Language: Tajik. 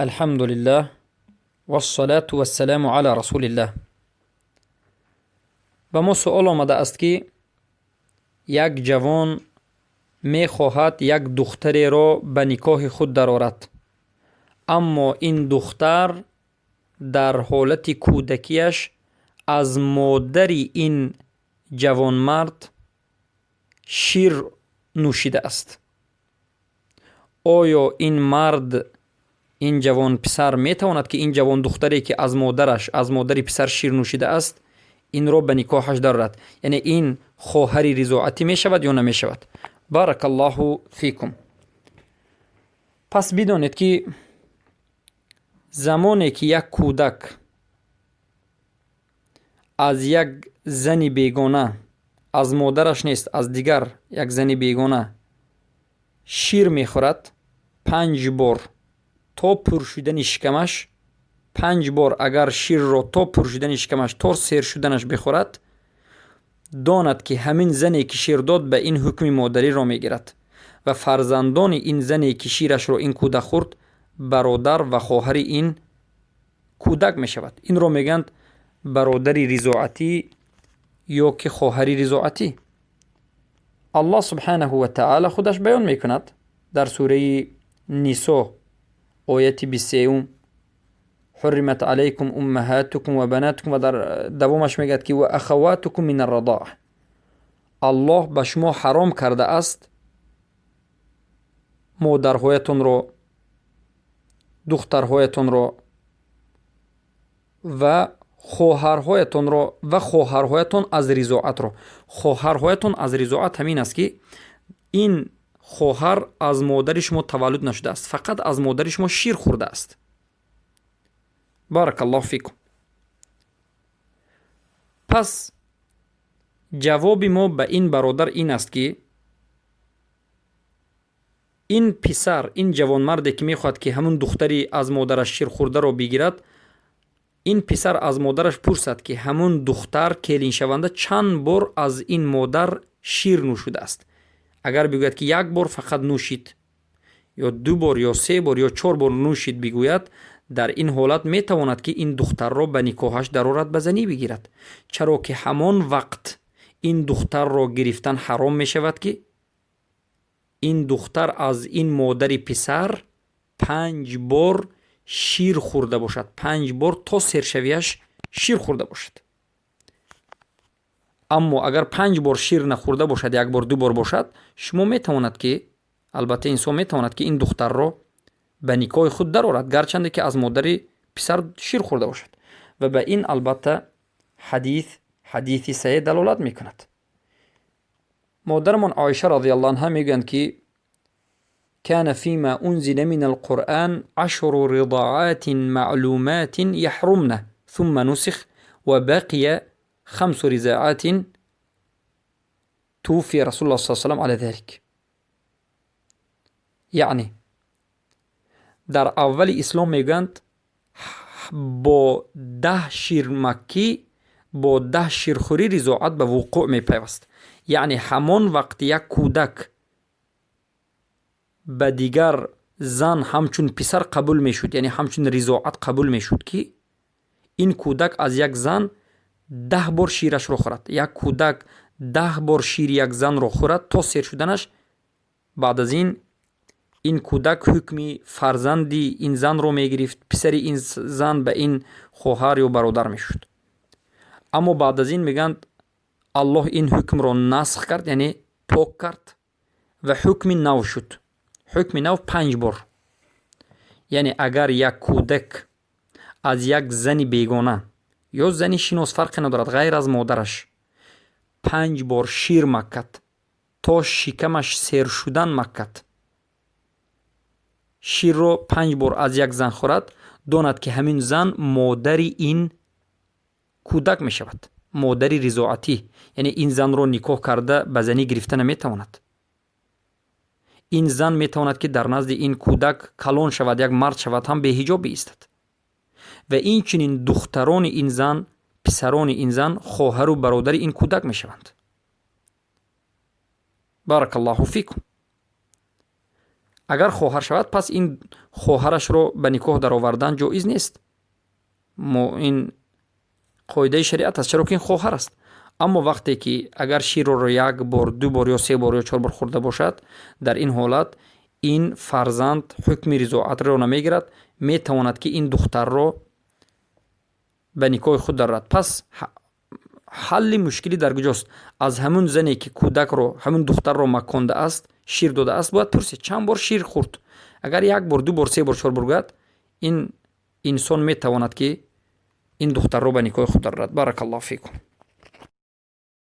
الحمد لله والصلاة والسلام على رسول الله. Ба мо суол омадааст, ки як ҷавон мехоҳад як духтареро ба никоҳи худ дарорад, аммо ин духтар дар ҳолати кӯдакиаш аз модари ин ҷавонмард шир нӯшидааст. Оё ин мард, ин ҷавонписар метавонад, ки ин ҷавондухтаре, ки аз модараш, аз модари писар шир нӯшидааст, инро ба никоҳаш дарорад, яъне ин хоҳари ризоатӣ мешавад ё намешавад? بارك الله فيكم. Пас бидонед, ки замоне ки як кӯдак аз як зани бегона, аз модараш нест, аз дигар як зани бегона шир мехӯрад, 5 бор то пур шудани шикамаш, 5 бор агар ширро то пур шудани шикамаш, то сер шуданаш бихӯрад, донад, ки ҳамин зане, ки шир дод, ба ин ҳукми модариро мегирад ва фарзандони ин зане, ки ширашро ин кӯдак хӯрд, бародар ва хоҳари ин кӯдак мешавад. Инро мегӯянд бародари ризоатӣ ё ки хоҳари ризоатӣ. Аллоҳ سبحانه وتعالى худаш баён мекунад дар сураи Нисо, ояти 23: حرمت عليكم أمهاتكم وبناتكم, ва дар давомаш мегӯяд, ки وأخواتكم من الرضاعة. Аллоҳ ба шумо ҳаром кардааст модарҳоятонро, духтарҳоятонро ва хоҳарҳоятонро ва хоҳарҳоятон аз ризоатро. Хоҳарҳоятон аз ризоат ҳамин аст, ки ин хоҳар аз модари шумо таваллуд нашудааст, фақат аз модари шумо шир хӯрдааст. بارك الله فيكم. Пас ҷавоби мо ба ин бародар ин аст, ки ин писар, ин ҷавонмарде, ки мехоҳад, ки ҳамун духтари аз модараш ширхӯрдаро бигирад, ин писар аз модараш пурсад, ки ҳамун духтар келиншаванда чанд бор аз ин модар шир нӯшудааст. Агар бигӯяд, ки як бор фақат нӯшид, ё ду бор, ё се бор, ё чор бор нӯшид бигӯяд, дар ин ҳолат метавонад, ки ин духтарро ба никоҳаш дарорад, ба занӣ бигирад, чаро ки ҳамон вақт ин духтарро гирифтан ҳаром мешавад, ки ин духтар аз ин модари писар 5 бор шир хӯрда бошад, 5 бор то сершавиаш шир хӯрда бошад. Аммо агар 5 бор шир нахӯрда бошад, як бор, ду бор бошад, шумо метавонад, ки албатта инсон метавонад, ки ин духтарро ба никоҳи худ дарорад, гарчанде ки аз модари писар шир хӯрда бошад. Ва ба ин албатта ҳадис, ҳадиси саҳеҳ далолат мекунад. Модарамон Оиша رضي الله عنها мегӯянд, ки كان فيما أنزل من القرآن 10 رضاعات معلومات يحرمن، ثم نسخ وبقي خمس رضاعات، توفي رسول الله صلى الله عليه وسلم على ذلك. Яъне дар аввали ислом, мегӯянд, бо 10 ширмаккӣ, бо 10 ширхӯрӣ ризоат ба вуқӯъ мепайваст. Яъне ҳамон вақт як кӯдак ба дигар зан ҳамчун писар қабул мешуд, яъне ҳамчун ризоат қабул мешуд, ки ин кӯдак аз як зан 10 бор ширашро хӯрад. Як кӯдак 10 бор шири як занро хӯрад то сер шуданаш, баъд аз ин ин кӯдак ҳукми фарзанди ин занро мегирифт, писари ин зан ба ин хоҳар ё бародар мешуд. Аммо баъд аз ин, мегӯянд, Аллоҳ ин ҳукмро насх кард, яъне пок кард, ва ҳукми нав шуд. Ҳукми нав 5 бор. Яъне агар як кӯдак аз як зани бегона ё зани шинос, фарқе надорад, ғайр аз модараш, 5 бор шир маккад, то шикамаш сер шудан маккад, ширро 5 бор аз як зан хӯрад, донад, ки ҳамин зан модари ин кӯдак мешавад, модари ризоатӣ. Яъне ин занро никоҳ карда ба занӣ гирифта наметавонад. Ин зан метавонад, ки дар назди ин кӯдак калон шавад, як мард шавад ҳам, беҳиҷоб биистад. Ва инчунин духтарони ин зан, писарони ин зан хоҳару бародари ин кӯдак мешаванд. بارك الله فيكم. Агар хоҳар шавад, пас ин хоҳарашро ба никоҳ даровардан ҷоиз нест. Мо ин қоидаи шариат аст, чаро ки ин хоҳар аст. Аммо вақте ки агар ширро як бор, ду бор ё се бор ё чор бор хӯрда бошад, дар ин ҳолат ин фарзанд ҳукми ризоатро намегирад, метавонад, ки ин духтарро ба никоҳи худ дарорад. Пас ҳалли мушкилӣ дар куҷост? Аз ҳамун зане, ки кӯдакро, ҳамун духтарро макондааст, шир додааст, бояд пурсид, чанд бор шир хӯрд. Агар як бор, ду бор, се бор, чор бор гӯяд, ин инсон метавонад, ки ин духтарро ба никоҳи худ дарорад. Баракаллоҳу фикум.